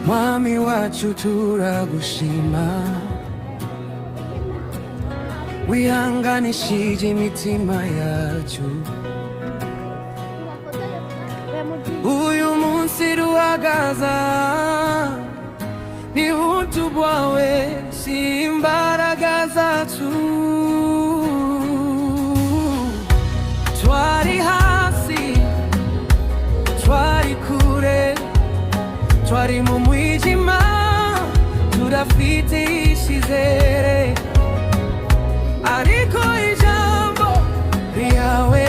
Mwami wacu, turagushima. Wihanganishije imitima yacu. Uyu munsi duhagaze ni ubuntu bwawe, si imbaraga zacu. Twari hasi, twari kure, twari mu mwijima, tudafite icyizere, ariko ijambo ryawe